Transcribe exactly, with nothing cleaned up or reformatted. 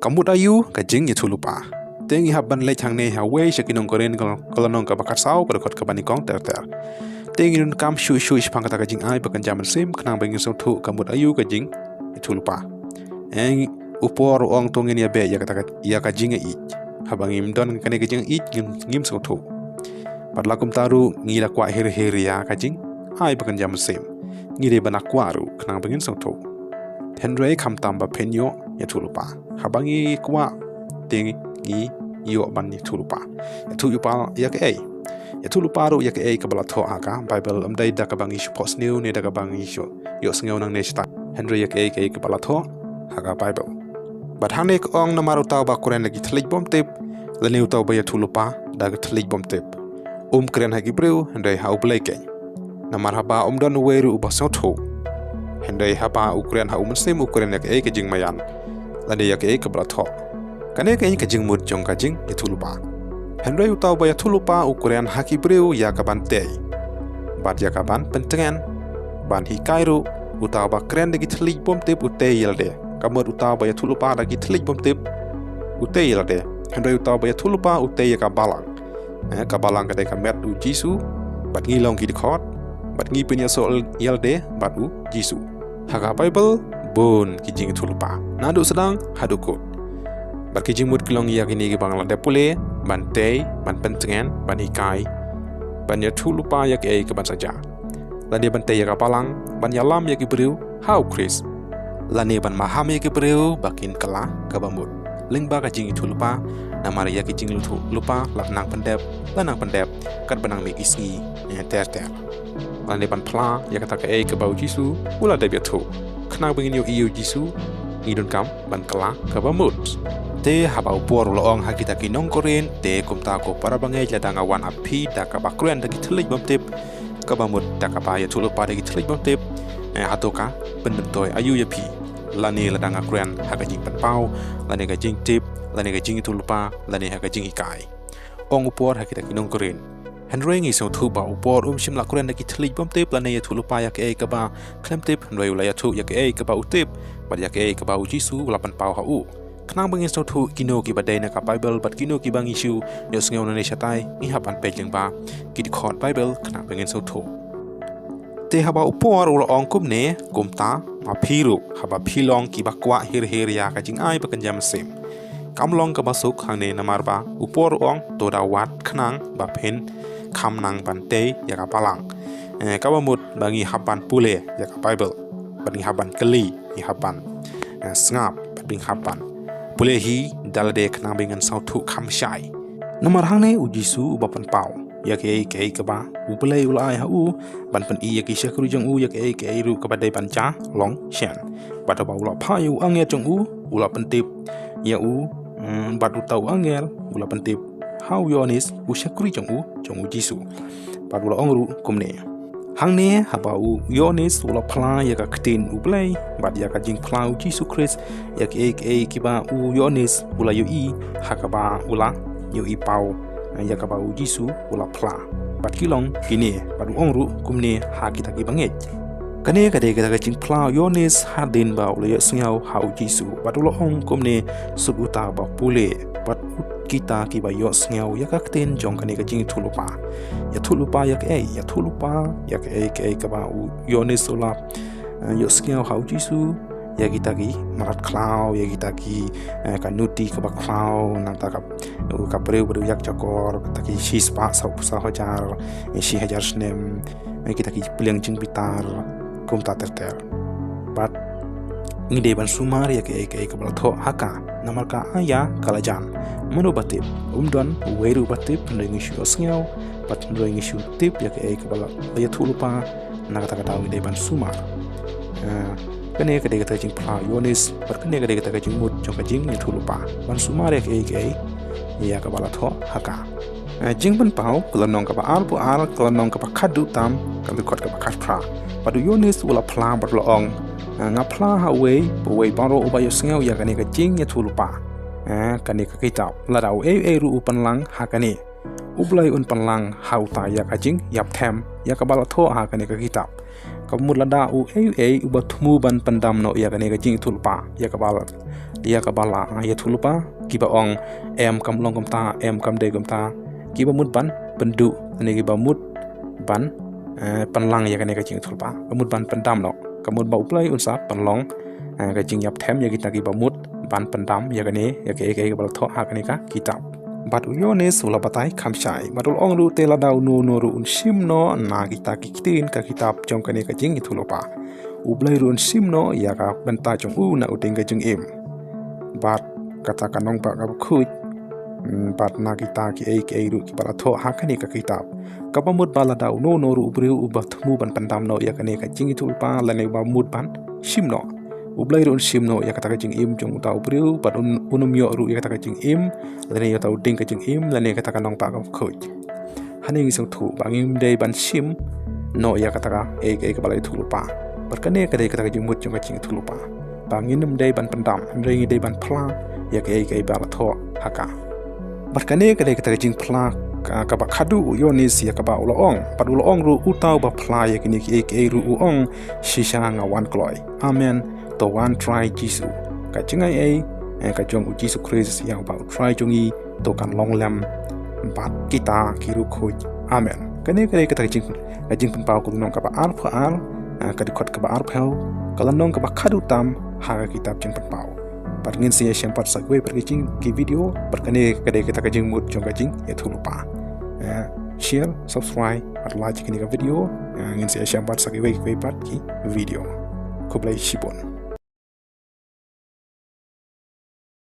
Ka mut aïu ka jingïathuhlypa? Te ngi hap ban leit hangne ha wei sha ki nong Korinth ka lynnong kaba khatsaw, ka dkhot kaba nyngkong ter ter. Te ngi donkam shuh shuh shaphang kata ka jingai ba kynja mynsiem khnang ba ngin sngewthuh ka mut aïu ka jingïathuhlypa. Ïa u por u ong to ngin ïa beh ïa kata ka, ïa ka jingïeit. Haba ngim don kane ka jingïeit ngim, ngim sngewthuh. Bad la kumta ruh ngi la kwah hir hir ïa ka jingai ba kynja mynsiem. Ngi dei ban kwah ruh khnang ba ngin sngewthuh. Hynrei khamtam ba phin ïoh ïathuhlypa. Haba ngi kwah te ngi ïoh ban ïathuhlypa. Ïathuhlypa ïa kaei? Ïathuhlypa ruh ïa kaei kaba la thoh ha ka Baibl, ym dei da kaba ngi shu phohsniew ne da kaba ngi shu ïohsngew nangne shatai. Hynrei ïa kaei kaei kaba la thoh ha ka Baibl. Bad hangne ka ong, namar uta uba kren da ki thylliej bymtip lane uta uba ïathuhlypa da ki thylliej bymtip, um kren ha ki briew hynrei ha U Blei keiñ. Namar haba um don uwei ruh uba sngewthuh. Hynrei haba u kren ha u Mynsiem u kren ïa kaei ka jingmaïan lane ïa kaei kaba la thoh. Kane keiñ ka jingmut jong ka jingïathuhlypa. Hynrei uta uba ïathuhlypa u kren ha ki briew ïa kaban tei bad ïa kaban pyntngen, ban hikai ruh. Uta uba kren da ki thylliej bymtip u tei ïa lade. Ka mut uta uba ïathuhlypa da ki thylliej bymtip u tei ïa lade. Hynrei uta uba ïathuhlypa u tei ïa ka balang. Eh, ka balang ka dei ka met U Jisu, bad ngi long ki dkhot, bad ngi pynïasoh ïa lade bad U Jisu. Ha ka Baibl bun ki jingïathuhlypa, naduh sdang haduh kut. Bad ki jingmut ki long ïa kine kiba ngi la dep pule, ban tei, ban pyntngen, ban hikai, ban ïathuhlypa ïa kaei kaban sa jia. Lane ban tei ïa ka balang, ban ïalam ïa ki briew ha U Khrist. Lane ban maham ïa ki briew ba kin kylla kaba mut. Lyngba ka jingïathuhlypa, namar ïa ki jingïathuhlypa la nang pyndep, la nang pyndep katba nang mih ki sngi, eh, ter ter. Lane ban phla ïa kata kaei kaba U Jisu u la dep ïathuh. Khnang ba ngin ïohi ïa U Jisu, ngi donkam ban kylla kaba mut. Te haba u Paul u la ong ha kita ki nong Korinth, te kumta ko para bangeit, lada nga wan ha phi da kaba kren da ki thylliej bymtip, kaba mut da kaba ïathuhlypa da ki thylliej bymtip, eh, hato ka pynmyntoi aïu ïa phi? Lane lada nga kren ha ka jingpynpaw, lane ka jingtip, lane ka jingïathuhlypa, lane ha ka jinghikai, ong u Paul ha kita ki nong Korinth. Hynrei ngi sngewthuh ba u Paul um shym la kren da ki thylliej bymtip lane ïathuhlypa ïa kaei kaba khlem tip, hynrei u la ïathuh ïa kaei kaba u tip, bad ïa kaei kaba U Jisu u la pynpaw ha u. Khnang ba ngin sngewthuh kino kiba dei na ka Baibl bad kino kiba ngi shu ïohsngew nangne shatai, ngi hap ban peit lyngba ki dkhot Baibl khnang ba ngin sngewthuh. Te haba u Paul u la ong kumne, kumta ma phi ruh, haba phi long kiba kwah hir hir ïa ka jingai ba kynja mynsiem, kam long kaba suk hangne, namar ba u Paul u ong, to da wad khnang ba phin kham nang ban tei ïa ka balang. Eh, kaba mut ba ngi hap ban pule ïa ka Baibl, bad ngi hap ban kylli, ngi hap ban, eh, sngap, bad ngi hap ban pule hi da lade khnang ba ngin sngewthuh kham shai. Namar hangne U Jisu uba pynpaw ïa kaei kaei kaba U Blei u la ai ha u, ban pyni ïa ki shakri jong u ïa kaei kaei ruh kaba dei ban jia long shen. Bad haba u la phah ïa u angel jong u, u la pyntip ïa u, mm, bad uta u angel u la pyntip ha u Ïoannis u shakri jong u, jong U Jisu. Bad u la ong ruh kumne. Hangne haba u Ïoannis u la phla ïa ka ktien U Blei bad ïa ka jingphla U Jisu Khrist, ïa kaei kaei kiba u Ïoannis u la ïohi, ha kaba u la ïohi paw ïa kaba U Jisu u la phla. Bad ki long kine, bad u ong ruh kumne ha kita ki bangeit. Kane ka dei kata ka jingphla u Ïoannis hadien ba u la ïohsngew ha U Jisu, bad u la ong kumne, sut uta ba pule, bad kita kiba ïohsngew ïa ka ktien jong kane ka jingïathuhlypa. Ïathuhlypa ïa kaei, ïathuhlypa ïa kaei kaei kaba u Ïoannis u la, eh, ïohsngew ha U Jisu, ïa kita ki mrad khlaw, ïa kita ki, eh, ka nuti kaba khlaw, nangta ka, ka briew ba dei ïakjakor, kita ki shispah saw, saw hajar, eh, shi hajar snem, eh, kita ki pliang jingbitar, kumta ter ter. Bad ngi dei ban sumar ïa kaei kaei kaba la thoh ha ka, namar ka aya ka la jan. Mano ba tip? Um don uwei ruh ba tip, hynrei ngi shu ïohsngew, bad hynrei ngi shu tip ïa kaei kaba la ïathuhlypa, na kata ka daw ngi dei ban sumar. Ah, kane ka dei kata ka jingphla u Ïoannis, bad kane ka dei kata ka jingmut jong ka jingïathuhlypa. Ban sumar ïa kaei kaei ïa kaba la thoh ha ka. Eh, Jingpynpaw, ka lynnong kaba arphew ar, ka lynnong kaba khatduh tam, ka dkhot kaba khatphra. Bad u Ïoannis u la phla bad u la ong, eh, nga phla ha uwei pa uwei baroh uba ïohsngew ïa kane ka jingïathuhlypa, eh, kane ka kitab. Lada uei uei ruh u pynlang ha kane, U Blei un pynlang ha uta ïa ka jingïapthem ïa kaba la thoh ha kane ka kitab. Kaba mut lada uei uei uba thmu ban pyndam noh ïa kane ka jingïathuhlypa ïa kaba la ïa kaba la ïathuhlypa, kiba ong em kam long kumta, em kam dei kumta, kiba mut ban pynduh ne kiba mut ban eh, pynlang ïa kane ka jingïathuhlypa, ka mut ban pyndam noh, ka mut ba U Blei un sa pynlong eh, ka jingïapthem ïa kita kiba mut ban pyndam ïa kane, ïa kaei kaei kaba la thoh ha kane ka kitab. Bad u Ïoannis u la batai kham shai bad u la ong ruh, te lada uno uno ruh un shim noh na kita ki ktien ka kitab jong kane ka jingïathuhlypa, U Blei ruh un shim noh ïa ka bynta jong u na u dieng ka jingim. Bad kata ka nongbah kaba khuid, mm, bad na kita kiei kiei ruh kiba la thoh ha kane ka kitab, kaba mut ba lada uno uno ruh u briew uba thmu ban pyndam noh ïa kane ka jingïathuhlypa lane uba mut ban shim noh, U Blei ruh un shim noh ïa kata ka jingim jong uta u briew, bad un, un ym ïoh ruh ïa kata ka jingim, lane ïa uta u dieng ka jingim, lane kata ka nongbah kaba khuid. Hangne ngi sngewthuh ba ngim dei ban shim noh ïa kata kaei kaei kaba la ïathuhlypa. Bad kane ka dei kata ka jingmut jong ka jingïathuhlypa, ba ngin ym dei ban pyndam, hynrei ngi dei ban phla ïa kaei kaei ba la thoh ha ka. Bad kane ka dei kata ka jingphla ka, kaba khadduh u Ïoannis ïa kaba u la ong. Bad u la ong ruh, uta uba phla ïa kine kiei kiei ruh u ong, shisha nga wan kloi. Amen. To wan Trai Jisu. Ka jingaiei eh, ka jong u Jisu Khrist ïa uba u Trai jong ngi, to kan long lem bad kita ki riewkhuid. Amen. Kane ka dei kata ka jing, ka Jingpynpaw ka lynnong kaba arphew ar, eh, ka dkhot kaba arphew, ka lynnong kaba khadduh tam ha ka kitab Jingpynpaw. Bad ngin sa ïashem pat sa kiwei pat ki jing, ki video, bad kane ka dei kata ka jingmut jong ka jingïathuhlypa. Eh, share, subscribe bad like ïa kane ka video. Eh, ngin sa ïashem pat sa kiwei kiwei pat ki video. Khublei shibun.